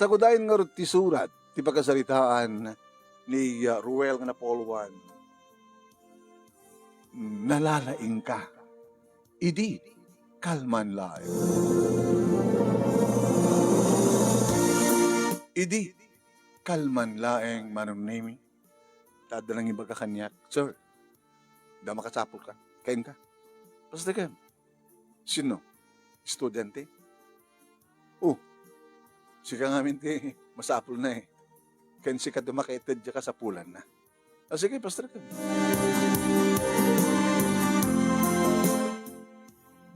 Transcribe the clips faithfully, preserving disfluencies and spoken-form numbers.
Sagudayen ngarud ti surat ti pakasaritaan ni, uh, Ruel nga napulwan, "Nalalaingka. Idi kalman laeng." Idi kalman laeng, Manong Nemi. Ta adda nangibaga kaniak, "Sir, da makasapulka. Kainka." Basta ka. Sino? Estudiante? Oh, sika ngamin ti masapulna eh. Ken sika ti makaited diay kasapulanna. Ah, sige, pastor ka.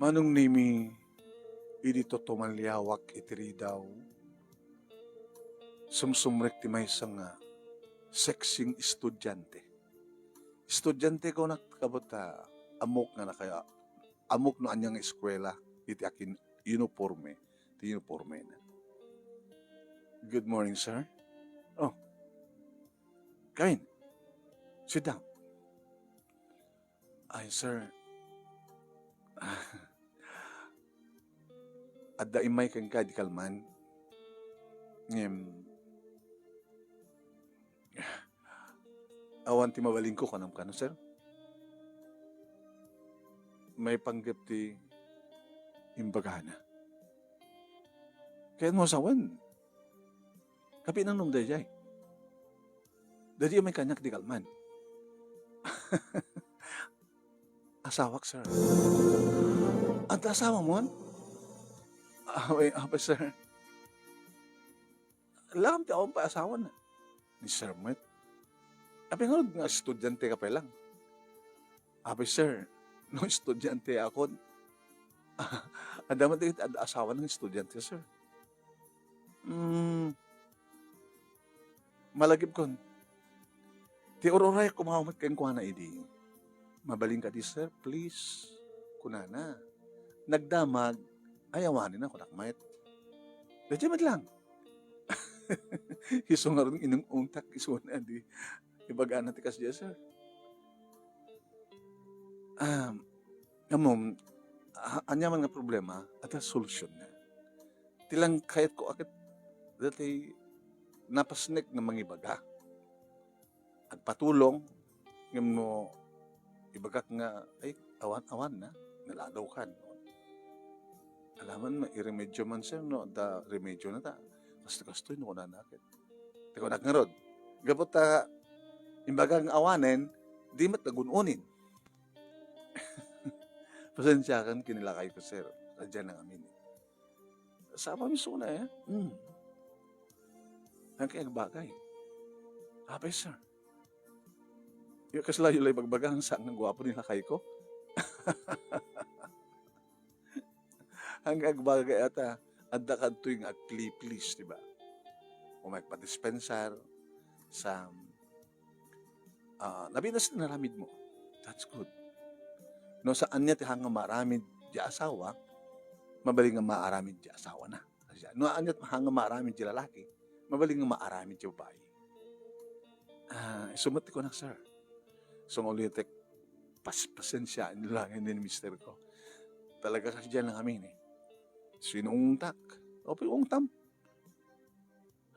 Manong Nemi, idi tutumaliawak iti ridaw, sumsumrek ti maysa nga sexing estudiante. Estudiante ko na kabut, ah, amok nga nakaya-, amok no ania nga eskuela iti akin uniforme, ti uniforme na. "Good morning, sir." "Oh, Cain, sit down." "Ay, sir, adda immay kenka di kalman. Ngem, awan ti mabalinko kanam kano, sir. Maipanggep ti imbagana." "Ket no sawen, kapinan daydiay? Daydiay met kaniak di kalman." "Asawak, sir." "Adda asawamon?" "Apay, apay, sir. Lakam ti awan pay asawana." Ni sir met. "Apay ngarud nga estudiante ka pay lang?" "Apay, sir, no estudiante akon, adda man dagiti ad-, asawa nga estudiante, sir." "Hmm, malagipkon, ti ur-urayak koma met kenkuana idi, 'Mabalin kadi, sir, please?' kunana. Nagdamag, 'Ay, awanen,' kunak met. Daydiay met lang." Isu ngarud, inung-ungtak isuna di ibagana ti kasdiay, sir. Um, ammom, a-, aniaman nga problema, adda solusyonna. Ti lang kayatko a ket daytoy napasnek nga mangibaga. Agpatulong, ngem no ibagak nga, "Ay, awan, awan na, naladawkan." Alaman, mairemedyo man, sir, no? Adda remedyo na ta. Kasto-kastoy, no, kunana ket. Ti kunak ngarud, gapu ta imbagak nga awanen, di met nagun-unin. Pasensiakan ken ni lakayko, sir. Sadiay nga amin. Sapa mismo na, eh. Hmm. Ang kay agbagay. Apay, sir. Yung kasla yung lay bagbagang sa nga gwapo ni lakayko. Ang agbagay ata, adda kadtoy nga agpli-please, di ba? O may padispensar, sa, ah, nabinas na naramid mo. That's good. No, sa anya ti hanga maaramid di asawa, mabalin nga maaramid di asawa na. Kasi no, anya ti hanga maaramid di lalaki, mabalin nga maaramid di babae. Ah, isu met ti kunak, sir. So, nga ulitek, pas-, pasensiaan lang ni mister ko. Talaga kasi diyan lang kami, eh. Sinuungtak. Opo, ungtam.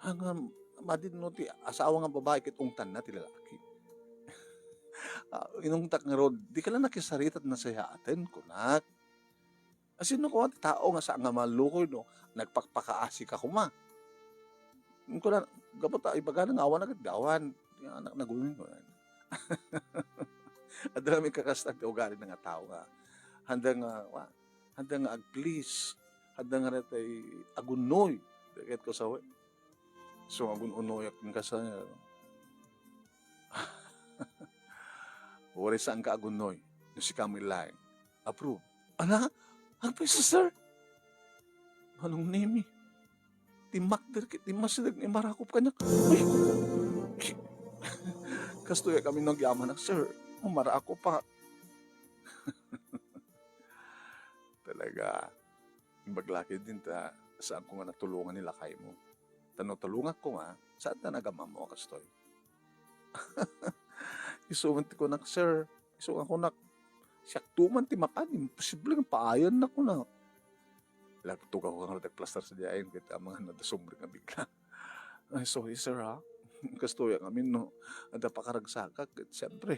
Hanggang madin no ti asawa nga babae ket ungtanna ti lalaki. Ah, inungtak ngarud, di ka lang nakisarita at nasayaaten, kunak. Asino ko ti tao nga sa nga malukoy no nagpakpakaasi ka kuma. Kuna, gapu ta ibaga na nga awan agad gawan. Nga anak na gumin ko. Adda mi kakasta ti ugali na nga tao nga. Handa nga, wa, handa nga ag-please. Handa nga natay agunoy. Ket ko sa, so, agun-unoyak nga sa, wari saan ka agunoy. No sika mo ilaing. Approve. Ala, agpayso, sir. Manong Nemi, ti makder ket ti masideg nga imarakop kaniak. Uy! Kastoy kami no agyamanak, sir. Umarakop pa. Talaga, imbag la ketdin ta, saan ko nga natulongan ni lakay mo. Ta no tulongak ko nga, saan ta nagamammo a kastoy? Isu man ti kunak, sir. Isu nga kunak, siak to man ti mapan, imposible nga paayan na kunak. Laptog ako nga nagplastar sa diayen, ket amangan na dasumbre nga bigla. "Ay, sorry, sir, ha. Kastoy ngamin, no. Adda pakaragsakak, ket siyempre,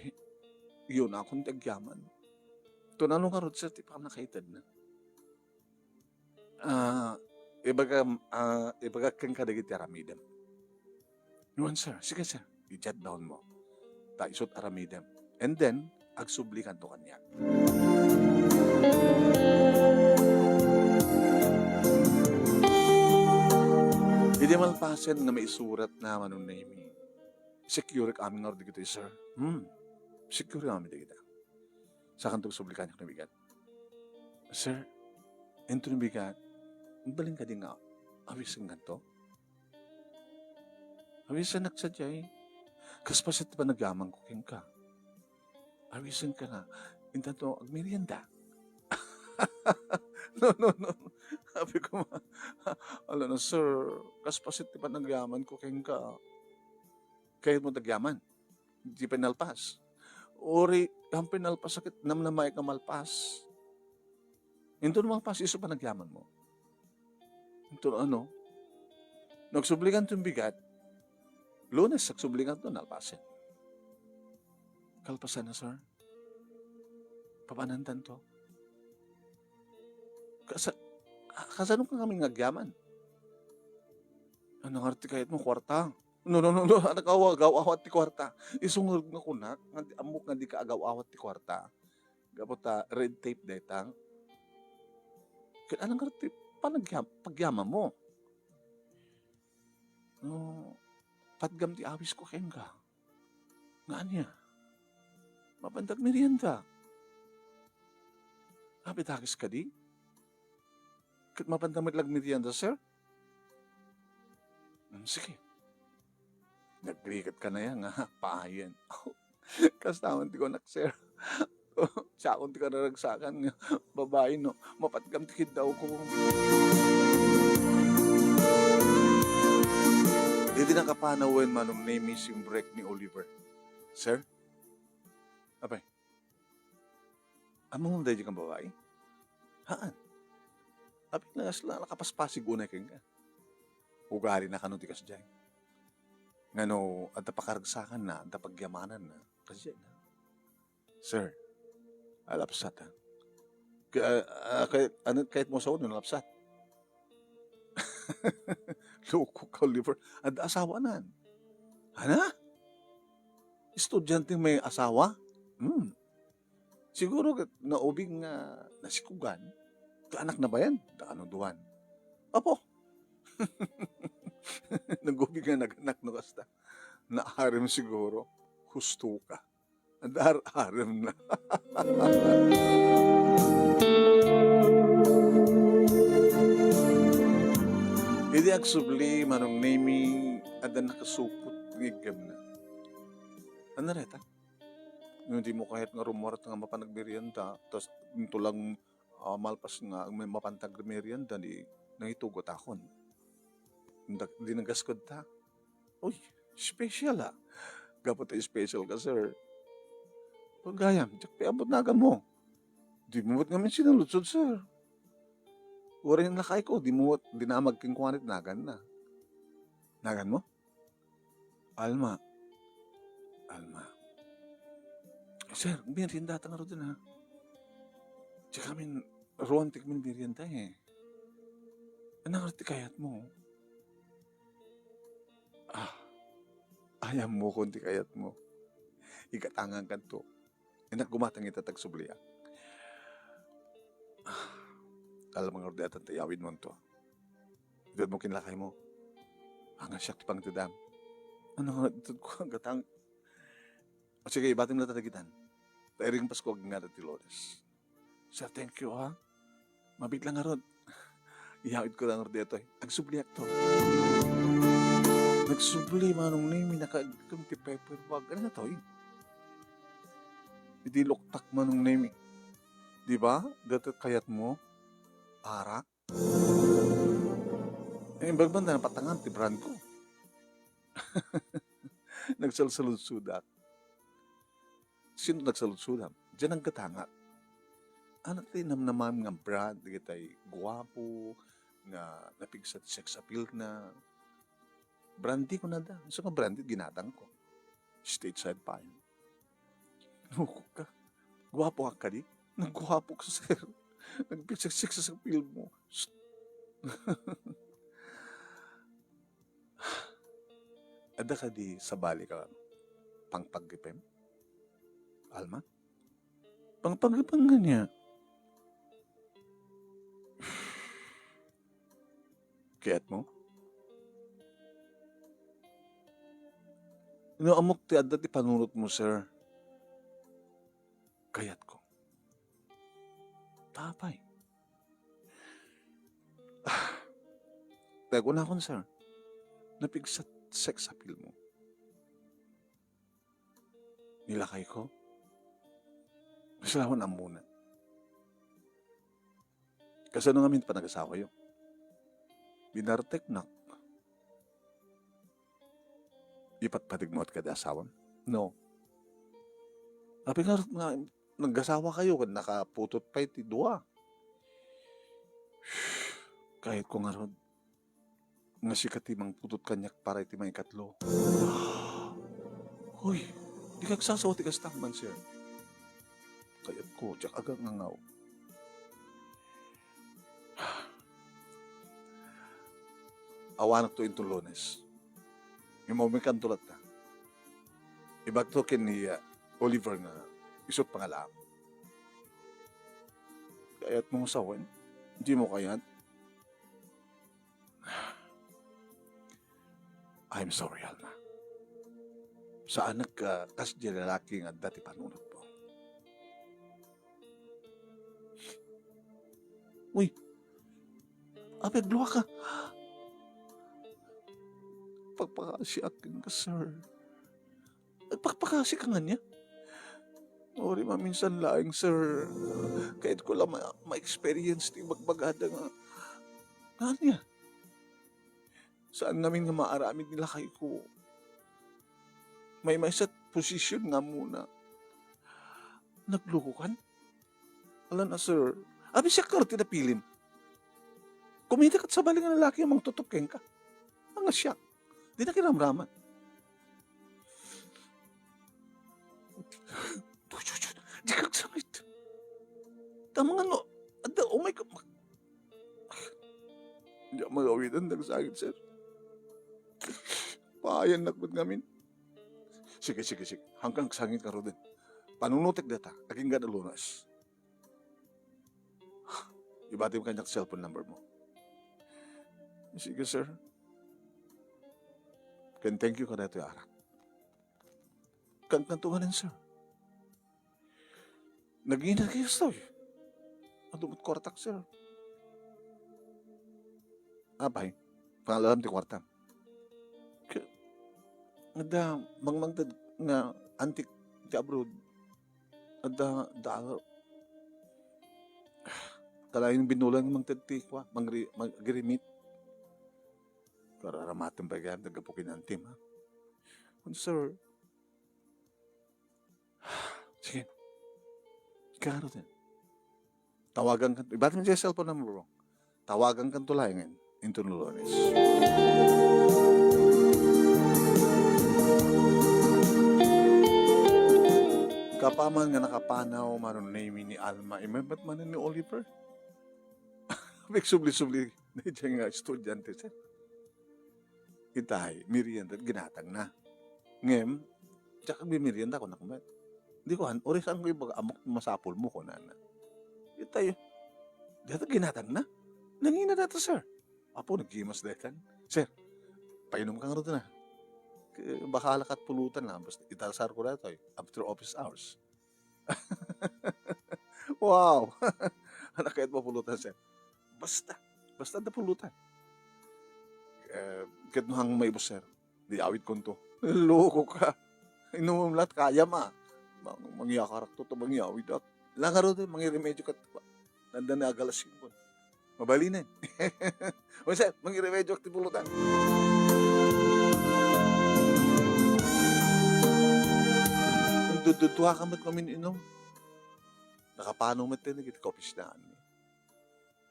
iyon akon ti agyaman." "Tun ano ngarud, sir, ti pannakaitedna?" "Ah, ibaga, ah, ibagak kenka dagiti aramidem." "Wen, sir. Sige, sir. Idiat daonmo. Ta isut' aramidem. And then, agsublikanto kaniak." Idi malpasen nga maisuratna, Manong Nemy, "Secure amin ngarud dagitoy, sir." "Hmm. Secure amin dagita." Sakanto agsubli kaniak no bigat. "Sir, inton bigat, mabalin kadi nga awisenkanto?" "Awisenak sadiay. Kas paset ti panagyamanko kenka. Awisenka nga, intanto agmerienda." "No, no, no." Sabi ko, "Ala na, sir, kas paset ti panagyamanko kenka." "Kayatmo ti agyaman?" Di pinalpas. Uri, ang pinalpas sakit, namnamaek nga malpas. Inton malpas, isu panagyamanmo. Inton ano, nagsublikanto bigat, Lunes, nagsublikanto, nalpasen. "Kalpasan na, sir. Papanantanto." "Kasa-, kasano ka ngamin nga agyaman?" "Ano nga ti kayatmo, kuarta?" "No, no, no, no, anak, awa, agaw-awat ti kuarta." Isu ngarud nga kunak, nga di, ammok nga dika agaw-awat ti kuarta. Gapu ta red tape dayta. Ket ano ngarud ti panagyam-, pagyamanmo? "No, patgam ti awisko kenka." "Nga ania?" "Mapandak merienda." "Apay dakes kadi? Ket mapandak met la agmerienda, sir?" "Hmm, sige. Nagrigat ka na ya nga paayen." "Kasta man ti kunak, sir. Siakon ti kararagsakan nga babai, no? Mapatgam ti kiddawko." Idi nakapanawen, Manong Nemy, simbirek ni Oliver. "Sir?" "Apay? Ammom daydi nga babai?" "Haan. Apay nga kasla nakapaspasig unay kenka? Ugalina kano ti kasdiay. Ngano, adda pakaragsakanna, adda pagyamananna, kasdiay na." "Sir, alapsat, ha? Ka-, ah, kay-, ano, kayatmo sawen no alapsat?" "Loko ka, Oliver. Adda asawanan." "Ania? Estudiante may asawa?" "Hmm. Siguro ket naubing nga nasikugan. Ti anakna bayan, dakano duan." "Apo." "Nagubing nga naganak no kasta. Naarem siguro. Husto ka." Dar-arem na. Idi agsubli, Manong Nemy, adda nakasupot nga iggemna. Ano reta? No di mo kayat nga rummuar nga mapan agmerienda, tas intulang, ah, malpas nga may mapan ta agmerienda, di nangitugot akon. Nag-, di nagasked ta. Uy, special, ah. Gapu ta special ka, sir. Gayam, diak pay ammot naganmo. Di mo met ngamin sinaludsod, sir. Uray lakayko, di mo met dinamag kenkuana ti naganna. Naganmo? Alma. Alma. Sir, meriendata ngaruden, ha? Diak ngamin, ruan ti agmerienda, eh. Ania ngarud ti kayatmo? Ah, ay, ammokon ti kayatmo. Igatangankanto. Innak gumatang ita ta agsubliak. Ah, alam nga ngarud dayta ti iyawidmonto. Itedmo ken lakaymo. Ania siak ti pangitedam? Ania nga itedko, gatang? O sige, ibatim la ta dagitan. Ta iring Pasko agingga ti Lunes. Sir, thank you, ha. Mabiit la ngarud. Iyawidko la ngarud daytoy. Agsubliakto. Nagsubli, Manong Nemy, nakaagkem ti paper bag. Ania daytoy? Idi luktak, Manong Nemy. Di ba? Dayta kayatmo? Arak? Eh, imbag man ta napatangam ti brand ko. Nagsalsaludsodak. Sino nagsaludsodam? Diay naggatangak. Ania ti namnamam nga brand, dagitay guapo, nga napigsa ti sex appeal na? Brandy kunada. Isu nga brandy, ginatangko. Stateside pa yun. Loko ka. Guapo ka kadi? Nagguapo ka, sir. Nagpiseksek sa film mo. Shh. Adda kadi sabali ka pangpagipem, Alma? Pangpagipem nga niya. Kayat mo? No, ammok ti adda ti panunot mo, sir. Kayat ko. Tapay. Tago na akon, sir. Napigsa sex appeal mo. Nilakay ko. Kasla ammona. Kasano ngamin panagasawayo? Binarteknak. Ipatpategmo kadi asawam? No. Apay nga, nga nagasawa kayo, ken nakaputot pay ti dua. Kayat ko ngarud nga sika ti mangputot kaniak para iti maikatlo. Hoy, di ka agsasawa ti kasta man, sir. Kayat ko, diak agangangaw. Awanak to inton Lunes. Imawikan to latta. Ibagto ken ni, uh, Oliver nga isut pangalaam. Kayat mo sawen? Di mo kayat? I'm sorry, Alma. Saanak, ah, kas di lalaki nga adda ti panunotmo. Uy, apay agluaka? Pagpakasiak kenka, sir. Nagpakpakasi ka ngania? Uri, maminsan laeng, sir. Kayat ko la ma-, ma-experience ti ibagbagada nga, nga ania? Saan ngamin nga maaramid ni lakay ko? Maymaysa ti posisyon nga ammona. Naglukokan? Ala na, sir. Apay siak ngarud ti napilim. Kumita ket sabali nga lalaki a mangtutop kenka. Ania siak? Di na kiramraman. Di ka sangit. Tama nga no. Adda, oh my God. Di ako magawitan, nagsangit, sir. Paayannak met ngamin. Sige, sige, sige. Hangkan sangit ka, Roden. Panunotek data. Agingga na lunas. Ibatim kaniak cellphone number mo. Sige, sir. Ken thank you kadaytoy arak. Kan, kanto manen, sir. Nagingin kayo, sir. Adu met kuartak, sir. Apay, pangalalam ti kuarta. Ke-, adda mangmangted nga antik ti abroad. Adda dollar. Kalaing binulan nga mangted ti kua, mangri-, mag-, agrimit. Kararamaten pay gayam, naggapu ken antim, ha? Sir. Sige. Ikaw, Roden. Tawagan ka, ibati mo diay cellphone number mo. Tawagan kanto laengen inton Lunes. Kapaman nga nakapanaw, Mano Nemi, ni Alma, immay met manen ni Oliver. Agsubli-subli daydiay nga estudiante, sir. Itay, merienda, ginatangna. Ngem, diak agmemerienda, kunak met. Di kuan, uray saan ko ibaga, ammok masapul mo, kunana. Itay, dayta ginatangna? Nangina dayta, sir? Apo, naggimas daytan. Sir, painom ka ngarud na. Ke-, bakala kat pulutan na, basta italsar ko daytoy, after office hours. Wow! Anak kayat mapulutan, sir. Basta, basta da pulutan. Eh, ket no hang maibus, sir, di awid konto. Loko ka. Inumem lat kayam, a. Mang-, mangyakarak to, to mangyawid, a. Langaro to, mangiremedyo kat, nanda na agalas yun, kun. Mabalinen. O, sir, mangiremedyo ti pulutan. Dududua ka met mamin-inom. Nakapano met ti nagit kapisnaan mi.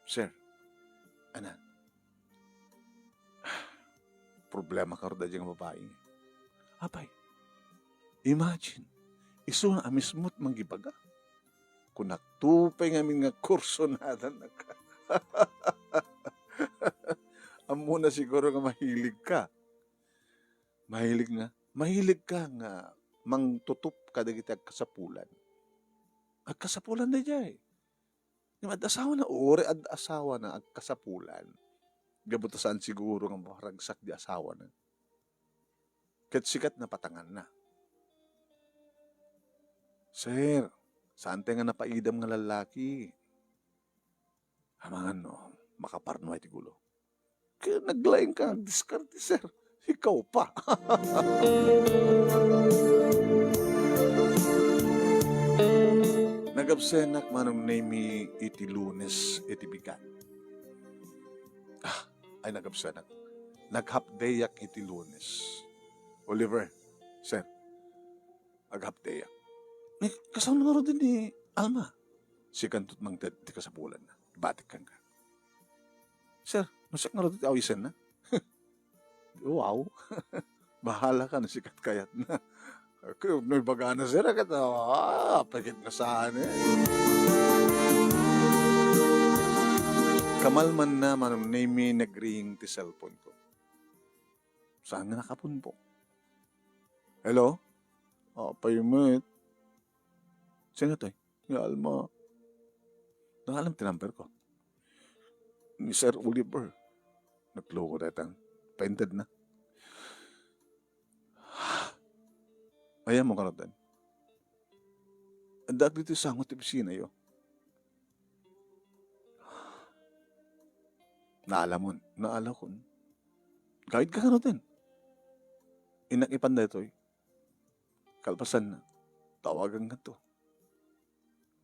Sir, ana, Problema ka rod daydiay nga babai. Apay, imagine, isuna a mismo ti manggibaga. Kunakto pay ngamin nga kurso nadannak. Ammona siguro nga mahilig ka. Mahilig nga, mahilig ka nga mangtutup kadagiti agkasapulan. Agkasapulan daydiay. Ngem adda asawana, uray adda asawana, agkasapulan. Gapu ta saan siguro nga maparagsak di asawana. Ket sika ti napatanganna. Sir, saantay nga napaidam nga lallaki. Amangan no, makaparnuay ti gulo. Kaya naglaing ka, nagdiskarte, sir. Ikaw pa. Nagabsenak Manong Nemi iti Lunes iti bigat. Ah, ay, nagabsenak. Nag-half day-ak iti Lunes. Oliver, sir, ag-half day-ak. Ni, kasano nga rod ni Alma? Sikanto ti mangted ti kasapulanna. Batik kenka. Sir, no siak nga rod ti awisenna? Wow. Bahala ka no sikat kayatna. Ket no ibagana, sir, ket, ah, apay ket nga saan, eh. Kamalmanna, Manong Nemi, nagring ti cellphone ko. Saan nga nakapunpok? Hello? Apay met. Sino toy? Ni Alma. Naalam ti number ko. Ni Sir Oliver. Nagluko daytan. Painted na. Ayan mo karotan. Addaak ditoy sango ti opisina yo. Naalamon, naalakon. Gawid ka karotan. Innak ipan daytoy. Kalpasan na. Tawagan ka to.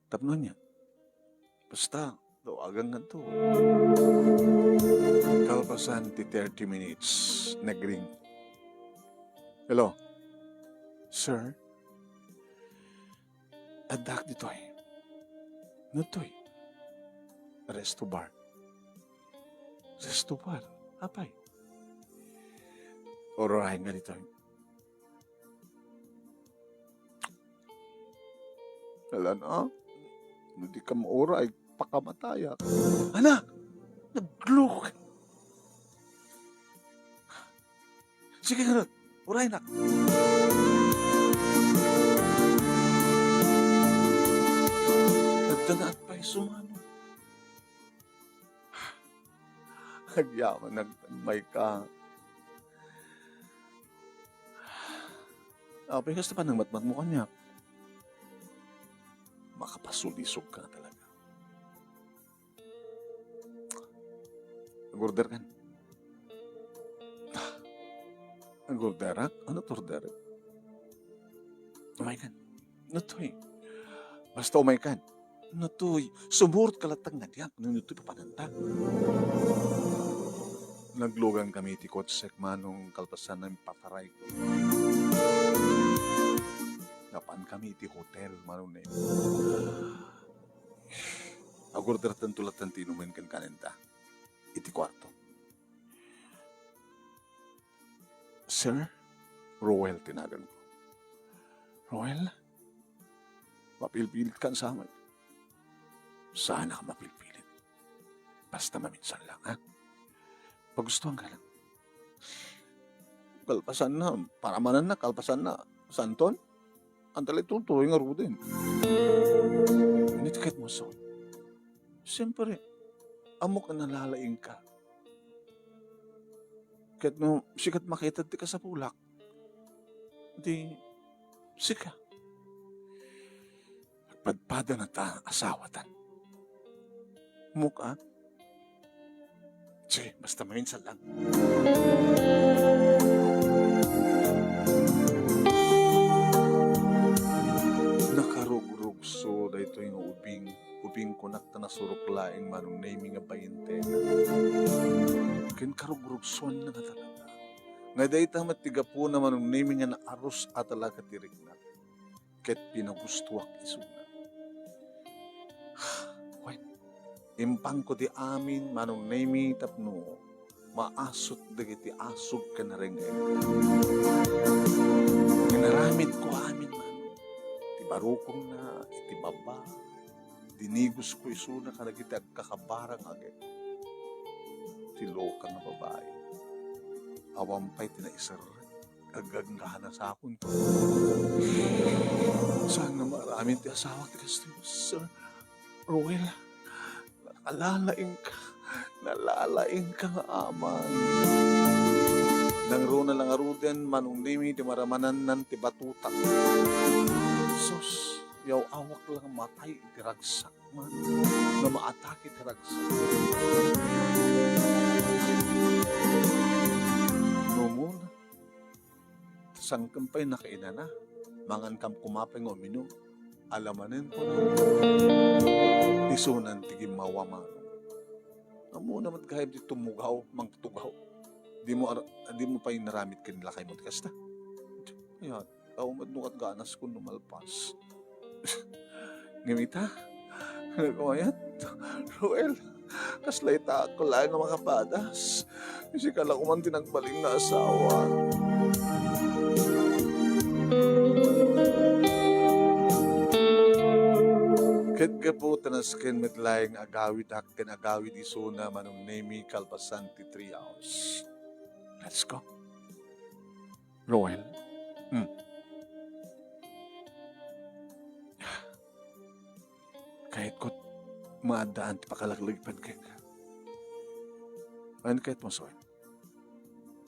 Tapno ania? Basta, tawagan ngadto. Kalpasan ti thirty minutes, nagring. Hello? Sir? Addak ditoy. Ngadtoy? Resto bar. Resto bar? Apay? Uray nga ditoy. Alan, ah? No di ka mauray, pakamataya. Ana! Nagluk! Sige, ngarud. Uraynak. Adda nga agpayso, mano. Agyaman, nagtanmay ka. Apay, kasta pa nang matmat mo kanya. Makapasulisog ka talaga. Nag-order kan. Nag-order, ha? Ano to order? Umay kan. Natoy. Basta umay kan. Natoy. Sumurot ka latta nga diak. No natoy papananta. Naglugan kami ti kotsek manong kalpasan ng pataray ko. Napan kami iti hotel, manong na. Agorder tanto latta ti inumen ken kanenta. Iti kuarto. Sir, Roel ti naganko. Roel, mapilpilit kan samay. Saanak mapilpilit. Basta maminsan lang, ha? Pagustuhan ka lang. Kalpasan na, paramanan na, kalpasan na. Santon? Ang talay tultuloy nga ruden. Nit ket mo son. Siyempre, ammok a nalalaing ka. Ket no, sikat makita ti kasapulak. Di, sika. Padpada na ta asawatan. Muk, ah? Sige, basta maminsan lang. Nakarugrugso daytoy nga ubing, ubing kunak ta nasurok laeng manong Nemi nga bayente. Ken karugrugsoan na nga talaga. Nga dayta met ti gapuna manong Nemi nga naarus a talaga ti rikna. Ket pinagustuak isuna. Wen, impangko ti amin manong Nemi tapno maasut dagiti asug ken reng-eng. Inaramidko amin man, ti barukongna, iti baba, dinigosko isuna kadagiti agkakabarang agek. Ti loka nga babai, awan pay ti naiserrek. Agagngana sakon. Saan nga maaramid ti asawak ti kastoy, Sir Roel? Nalalaingka. Nalalaingka nga aman. Nangruna la ngaruden, Manong Nemi, ti maramanannan ti batutak. Sus, yaw-awak lang matay iti ragsak. Nga maatake ti ragsak. Numon, sangken pay nakainana, mangankam koma pay nga uminum. Alamanen ko na. Isunan ti gimmawa, Manong. Ammona met gayam ti tumugaw, mangtugaw. Di mo ar-, di mo pay naramid ken lakaymo ti kasta. Ayan. Tao met no kat ganas kun lumalpas. Ngem ita, nagmayat, Roel, kasla ita ko laeng nga makapadas. Sika la koman ti nagbalin nga asawa. Ket gapu ta nasken met laeng agawidak ken agawid isuna, Manong Nemi, kalpasan ti three hours. Let's go. Roel. Hmm. Kayatko met addaan ti pakalaglagipan kenka. Wen kayatmo, Soy?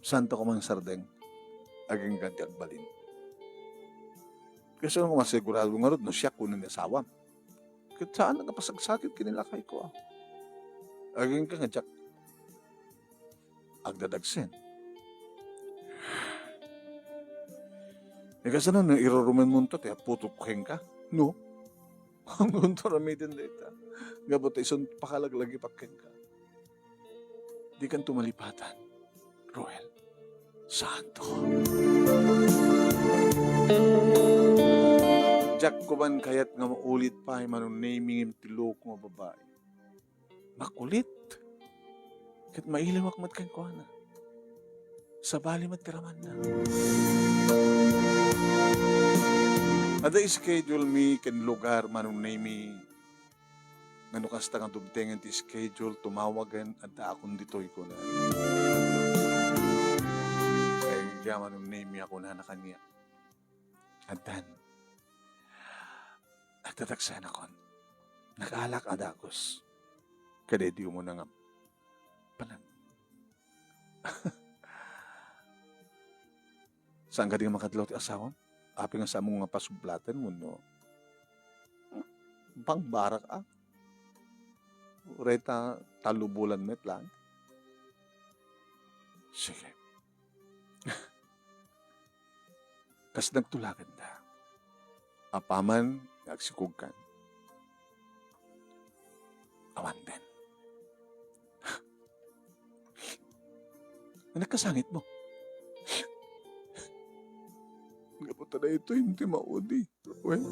Saanta koma nga sardeng agingga ti agbalin. Kasano nga masigurado ngarud no siak kuno ni asawam? Ket saan nga pasagsakit ken ni lakayko, a. Agingga nga diak agdadagsen. E, kasano no irurumenmonto ti appoto kenka? No? Haankonto aramiden dayta. Gapu ta isun pakalaglagipak kenka. Dikanto malipatan, Roel. Saanto. Diak koman kayat nga maulit pay, Manong Nemi, ngem ti loko nga babai. Makulit. Ket mailiwak met kenkuana. Sabali met ti ramanna. Adda schedule mi ken lugar, Manong Nemi, nga no kasta nga dumtengen ti schedule, tumawagen, addaakon ditoy, kuna. Kay dia, Manong Nemi, a kunana kaniak. Addan. Agtatagsanakon. Nakaalak a dagus. Kada idi umuna nga panag-, saan kadi nga makadlaw ti asawam? Apay nga saanmo nga pasublatan wenno pangbarak, a? Uray ta tallo bulan met lang. Sige. Kas nagtulaganda. Apaman nga agsikogkan, awan den. Nagkasangitmo. Gapu ta daytoy ti maudi. Wen?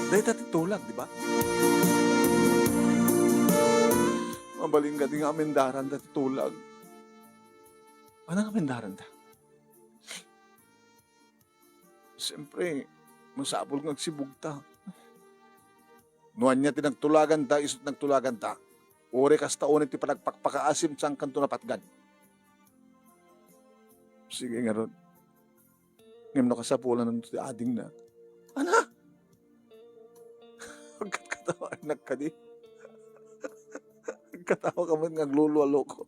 Dayta ti tulag, di ba? Mabalin kadi nga amendaranda ti tulag. Ania nga amendaranda? Siyempre, masapul nga agsibugta. No ania ti nagtulaganta, isu ti nagtulaganta. Uray kasta unay ti panagpakpakaasim, saankanto napatgan. Sige ngarud. Ngem no kasapulan ti adingna. Ania? Agkatkatawa, anak kadi. Agkatawa ka met nga aglulualoko.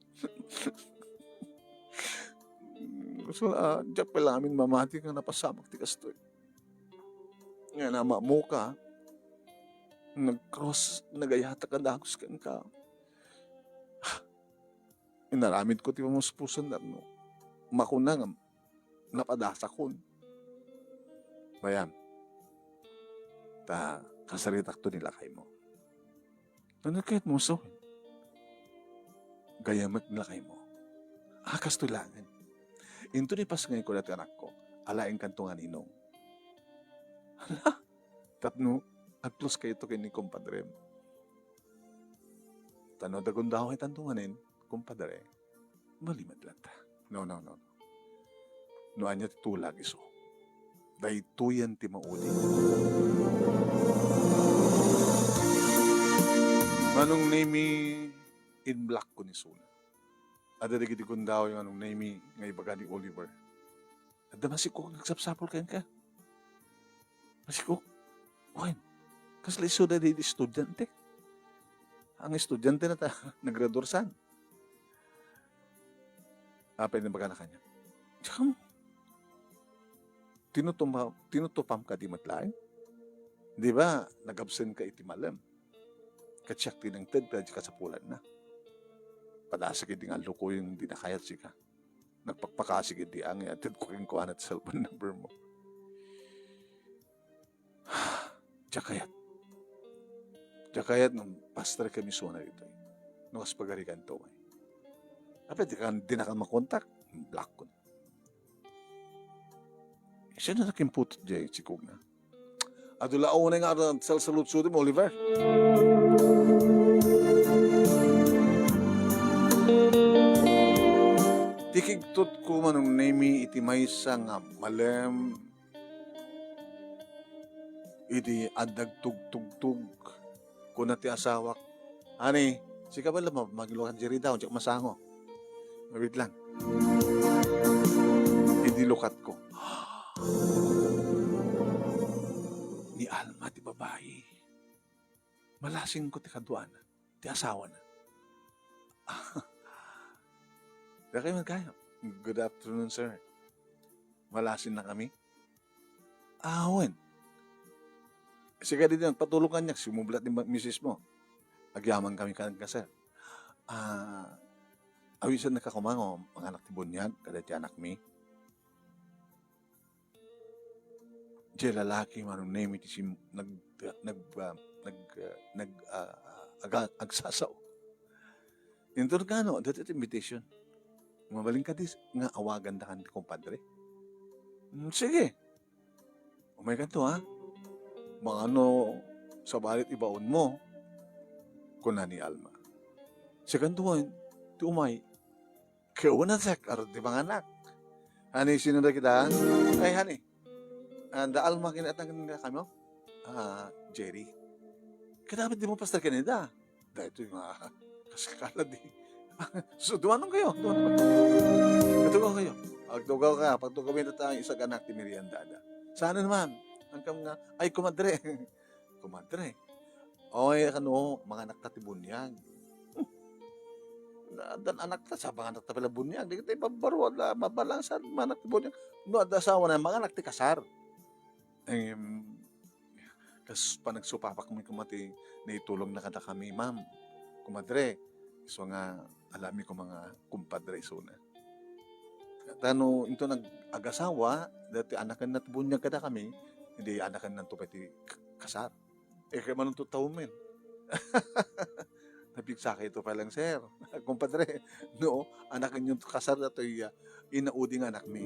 So, ah, diak pay laeng mamati nga napasamak ti kastoy. Nga namamuka, nag-cross, nagayatak a dagus kenka. Inaramidko ti pamuspusen, tapno makuna nga napadasakon. Bayam, ta kasaritakto ni lakaymo. Ania kayatmo, Soy? Gayamek ni lakaymo. A, kastoy laengen. Inton ipasngayko daytoy anakko, alaenkanto nga ninong. Hala, tapno agpluskayto ken ni kumpadrem. Ta no adda gundawaytanto manen, kumpadre, mali met latta. No, no, no, no. No ania ti tulag isu, daytoyen ti mauli. Manong Nemy, in-block ko ni isuna. Adda dagiti gundaway, Manong Nemy, nga ibaga ni Oliver. Adda masikog nga agsapsapul kenka. Masikog. Wen, kasla isuda daydi estudiante. Ang estudiante na ta, naggraduar saan? Apay, nabagana kaniak. Diak ammo. Tinutuma-, tinutupam kadi met laeng? Di ba, nag-absent ka iti malem? Ket siak ti nangted ta di kasapulanna. Padasig idi nga allukoyen dina kayat sika. Nagpakpakasig idi angay, atedko kenkuana ti cellphone number mo. Diak kayat. Diak kayat nga pastor kami isuna ditoy. No kas pagariganto, ay. Apay, di ka, di na ka makontak. Block ko na. Sino na kimputot diay sikog na? Adu la unay nga salsaludsod mo, Oliver. Ti kigtot ko, Manong Nemy, iti maysa nga malem, idi adda agtugtugtog, kuna ti asawak, "Honey, sika bala ma-, maglukat diri daw, diak masango." Wait lang. Idi lukatko, ni Alma ti babai. Malasingko ti kaduana, ti asawana. Dakay man kayo. "Good afternoon, sir. Malasin na kami?" "Awen. Sika didi, patulong kaniak, simublat ni ma-, misis mo. Agyaman kami ka, sir. Ah, awisan na ka kumango, manganak ti buniag, kada ti anakmi." Diay lalaki, Manong Nemy, ti sim-, nag-, nag-, ah, nag-, ah, nag-, ah, aga-, agsasao. Inton kano, dati ti invitation. Mabalin ka dis, nga awagan da kan ti kumpadre. "Hmm, sige. Umay kanto, ha? Mangano, sabalit ibaon mo," kuna ni Alma. Sikanto, ti umay. Kauna, sek, arud ti manganak. Honey, sino da kita? Ay, honey. Ah, da Alma, kinatang ka kamo? Ah, Jerry. Kadapit di mo pastor kanida. Dahil ito yung, ah, kaskala di. So, dumanong kayo. Dumanong kayo. Pagtugaw kayo. Pagtugaw ka. Pagtugaw mo yung tatang isang anak ni Miriam Dada. Sana naman. Ang kam nga, ay, kumadre. Kumadre. Oy, kano, manganak ta ti buniag. Hmm. Addan anak ta, sa manganak ta pala buniag. Di kita ibabaro, ala, mabalansa, manganak ti buniag. No, adda asawa na, manganak ti kasar. Em, kas panagsupapak mi koma ti naitulong na kadakami, ma'am, kumadre, isu nga alami ko mga kumpadre isuna. Ta no into nag-agasawa, dati anaken na ti buniag kadakami, hindi anaken na to pay ti k-, kasar. Eh, kaya manuntot taon men. Napigsa kayo to pala, sir. Kumpadre, no, anaken yung kasar na to, iya, inaudi nga anak mi.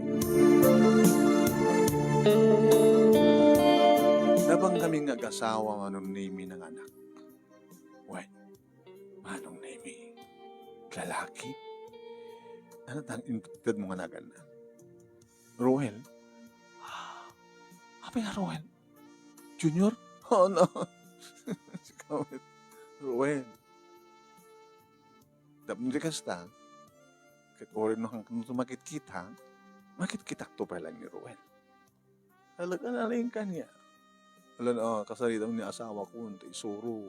Nabang kami nga agasawa, Manong Nemy, nga anak. Wen, Manong Nemy, lalaki? Ano tang inted mo nga nagan na? Roel? Apay nga Roel? Junior? Oh, no. Si Kawit. Roel. Tapno di kasta, ket uray no, no makit-kita, makit-kitak to pay lang ni Roel. Talaga na rin kanya. Alam, ah, kasaritan ni asawa ko, ti isuro.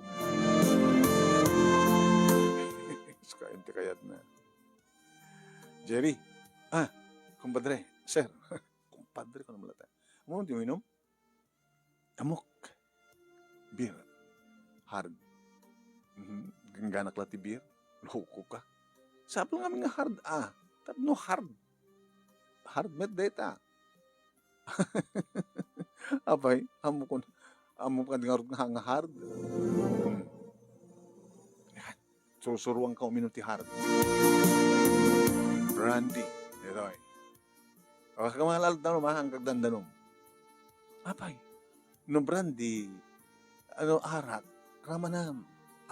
Kain ti kayat na. Jerry. Ah, kumpadre. Sir. Kumpadre ko naman lata. Ano di mo inom? Amok. Beer. Hard. Mhm. Gangganak la ti beer. Loko ka. Sapul nga amin nga hard, ah. Tapno hard. Hard met dayta. Apay, amo kun, amo ka nga, nga, nga hard. Hmm. Yan. Surusuruan ka uminom ti hard. Brandy. Ditoy. O, sa mga lalad na rumahang kagdandanom. Apay, no brandy, ano, arak, ramanam.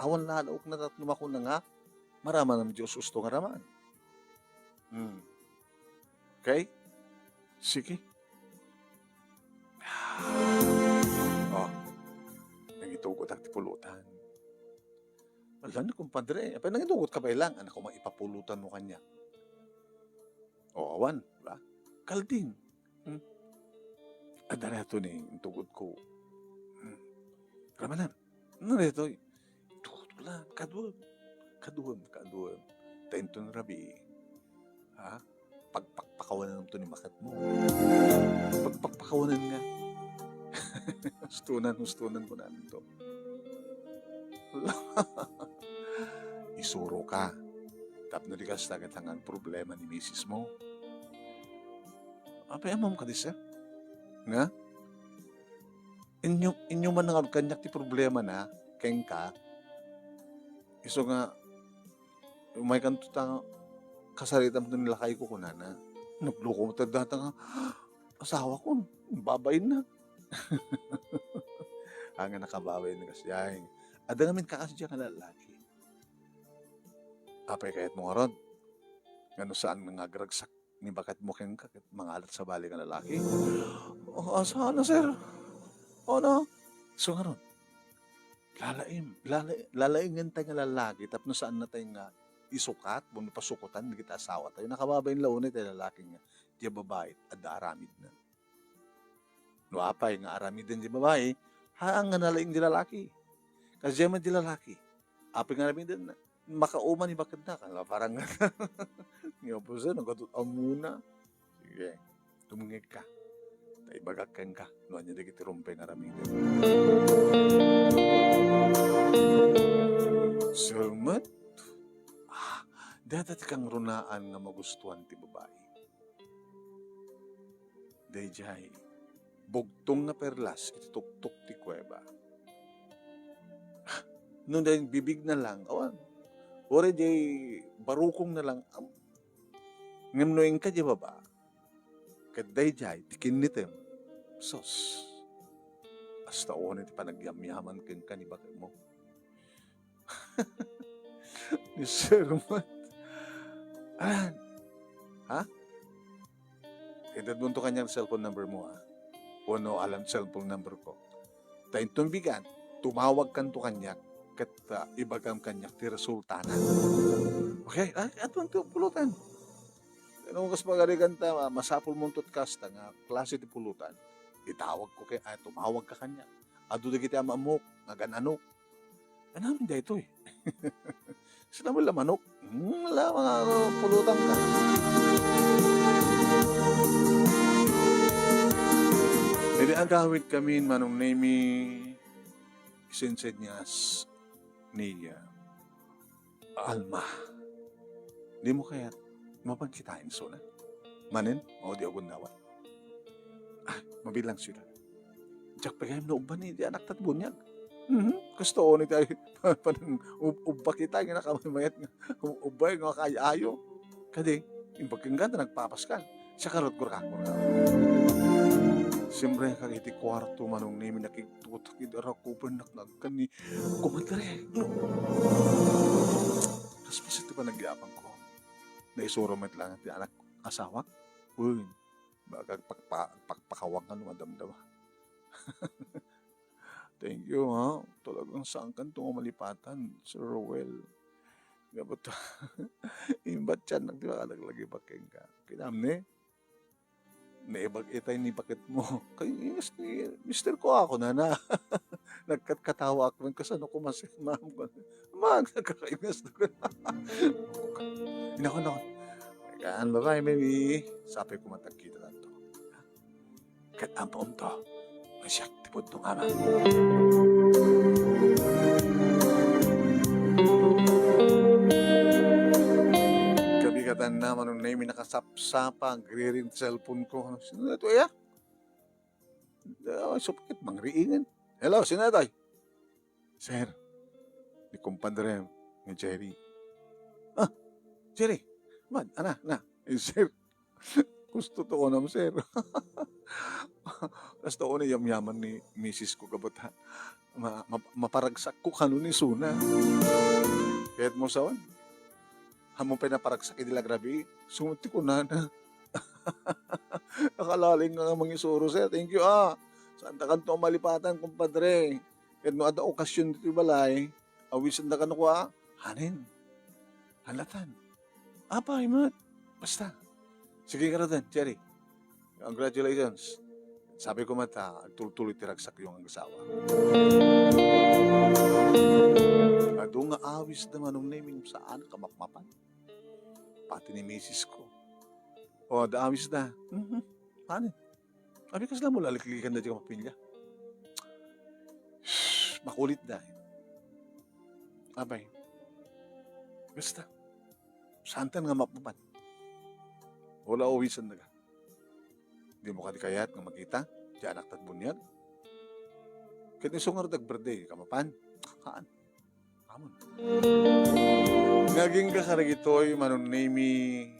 awan lalaokna tapno makuna nga, maramanam Dios usto nga raman. Hmm. Okay? Sige. Oh, nangitugotak ti pulutan. Ala, ni kumpadre, apay nangitugot ka pay lang, anak ko, maipapulotan mo kaniak. O, awan, di ba? Kalding. Hmm? Adda reto ni intugot ko. Hmm. Ramanan. Ano reto? Intugot ko lang. Kaduem. Kaduem, kaduem. Ta inton rabii. Ha? Pagpakpakawanan to ni makat mo. Pagpakpakawanan nga. Hustonan, hustonan ko namin to. Isuro ka. Tapno di kasta ket ang problema ni misis mo. Apay ammom kadi, sir? Nga? Inyo, inyo man nga kaniak ti problema na, kenka. Isu nga, umay kanto ta kasaritam to ni lakay ko, kunana. Nagluko mo ta data nga, asawa ko, babain na. Ang nakababain na kasi, ay, adda ngamin kakasdiay nga lalaki. Apay kayat mo ngarud? Ngano saan nga agragsak ni baket mo kenka ket mangalat sa bali nga lalaki? Oh, ah, sana, sir. Oh, no? So, ngarud, lalaim, lala-, lalaingen tayo nga lalaki tapno saan na tayo nga isukat, wenno pasukotan, dagiti asawa tayo. Nakababain la unay tayo lalaki nga, diay babai, adda aramid na. No apay nga aramiden ti babai, haan nga nalaing ti lalaki. Kasdiay met ti lalaki, apay nga aramiden, makauma ni baketna, kan la parang nga po sa, nagatot amuna. Sige, tumngeg ka. Ta ibagak kenka, no ania dagiti rumbeng nga aramiden. Sir met, ah, dada ti kangrunaan nga magustuan ti babai. Daydiay, bugtong nga perlas iti tuktok ti kuweba. No daydiay bibig na lang, awan. Uray diay barukong na lang, am-, ngem no inka diay baba, ket daydiay ti kinnitem, sus, hasta unay ti panagyamyaman kenka ni baket mo. Ni Sir Mat. Alan. Ha? Itedmonto kaniak ti cellphone number mo, ha? Wenno alan cellphone number ko. Ta inton bigat, tumawag kanto kaniak, ket, ah, ibagam kaniak ti resultana. Okay? Ah, adtoanto pulutan. No kas pagarigan ta, ma-, masapul monto ti kasta nga klase ti pulutan. Itawag ko kay, ah, tumawag ka kaniak. Adu dagiti am-ammok nga agan-anok. Anamin daytoy. Sila mo la manok. Hmm, ala, mga pulutan ka. Idi agawid kami, Manong Nemi, isinsenyas ni, ah, Alma. Di mo kayat mapan kitaen, suna? Manen? O, di agunnawan. Ah, mabilang sila. Diak pay gayam naubba ni di anak tat buniag. Mhm. Kastoon iti ay panang ub-, ubba kita nga nakamaymayat nga u-, ubba nga kay ayo. Kadi, imbag kenka ta nagpapaskan. Siya karot ko rakakor ka. Siyempre, kag iti kuarto, Manong Nemi, nakigtutak iti arakupen nak nagkan ni kumadre. Kaspaset ti panagyabang ko. Naisuro met lang ti anak, asawak. Uy, Baga pagpa-, pagpakawang ka no madamdama. Thank you, ha. Talagang saan kanto nga malipatan, Sir Roel. Nga ba't, imbat siya nagdalaglag ibaken ka. Kinam ni? Naibag itay ni bakit mo. Kay ingas ni mister ko ako na na. Nagkatkatawa ako, kasano ko mas-, ma'am ko. Mag-, nagkakainis na ko. Inako, inako. Kan babae, maybe, sapay ko matagkita tanto. Ket ampo umto, nga siak ti pudno nga ama. Kabigatan na, Manong Nemi, nakasapsapa, agriring ti cellphone ko. Sino na ito, ya? Ah, supakit, mangriingan. Hello, sino ito? Sir, ni kumpadre nga Jerry. Ah, Jerry, man, ana, na. Eh, sir, gusto to ko nam, sir. Basta ko na yamyaman ni misis ko kabata. ma-, ma-, maparagsakko kano ni Suna. Kayatmo sawen? Ammom pay naparagsak idi la agrabii, sumot ti kunana. Nakalaling nga mangisuro, sir. Thank you, ah. Saantakanto a malipatan, kumpadre. Ket no adda okasion ditoy balay, awisenda kano kua, hanen. Halatan. Apay met. Basta. Sige, garuden, Cherry. Congratulations. Sabi ko met, ah, agtultuloy ti ragsakyo nga asawa. Adu nga awisda, Manong Nemi, saan ka mapmapan. Pati ni misis ko. O, adda awisda. Mhm. Hanen. Abi, kasla mo laliklikan da ti kapamilya. Makulit da. Apay. Basta. Saantan nga mapmapan. Wala awisan daga. Di mo kadi kayat nga makita ti anakta ti buniag? Ket isu ngarud agbirthday, ka mapan? Haan. Amon. Nga agingga kadagitoy, Manong Nemi,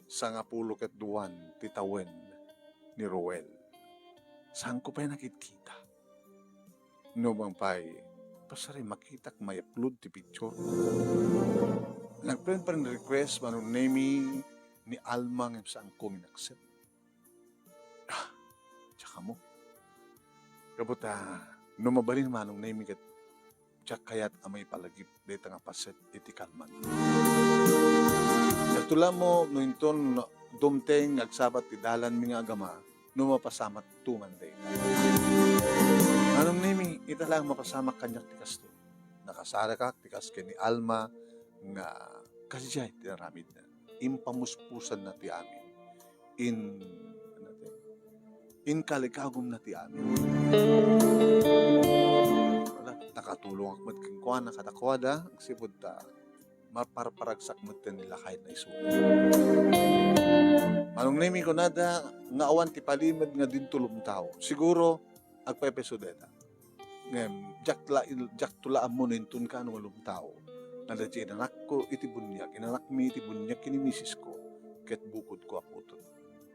sangapulo ket duan ti tawen ni Roel. Saanko pay nakitkita. No mangpay, pasari makitak may-upload ti picture. Nag-friend friend request, Manong Nemi, ni Alma ngem saanko in-accept. Ah, tsaka mo. Kabut, ah, no mabalin, Manong Nemi, ket diak kayat a maipalagip dayta nga paset iti kalman. Diakto la ammo no inton dumteng nga agsabat ti dalanmi nga agama, no mapasamakto man dayta. Manong Nemi, ita laeng mapasamak kaniak ti kastoy. Nakasarakak ti kas ken ni Alma nga kasdiay ti aramidna. Impamuspusanna ti amin. In-, ano ti? Inkaligagumna ti amin. Wala, nakatulongak met kenkuana kadakuada, agsipud ta maparparagsak met ti lakayna isu. Manong Nemi, kunada nga awan ti palimed nga dinto lumtao. Siguro, agpaypayso dayta. Ngem, diak la, diakto la ammo no inton kano nga lumtao. Nga daydi inanakko iti buniag, inanakmi iti buniag ken ni misisko, ket bukodko a putod.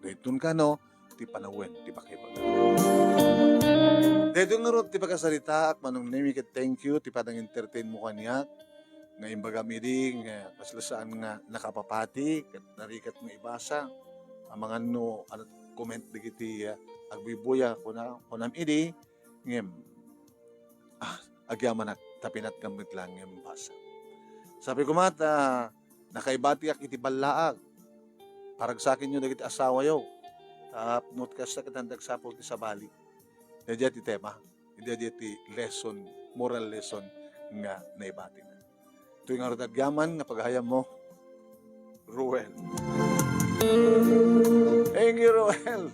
Dayton kano, ti panawen ti pakaibaga. Daytoy ngarud ti pakasaritaak, Manong Nemi, ket thank you ti panang-entertain mo kaniak, nga imbagam idi, nga kasla saan nga nakapapati, ket narigat nga ibasa, amangan no, ano, comment dagiti, ah, agbuy-buya, kuna-, kunam idi, ngem, ah, agyamanak, ta pinatgam met laeng ngem basa. Sabi ko met, ah, nakaibatiak iti ballaag. Paragsakenyo dagiti asawayo. Tapno kasta, ket agsapul ti sabali. Daydiay ti tema. Daydiay ti lesson, moral lesson nga naibatina. Daytoy ngarud agyaman nga pagayammo, Ruel. Thank you, Ruel.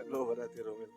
Hello, brother Ruel.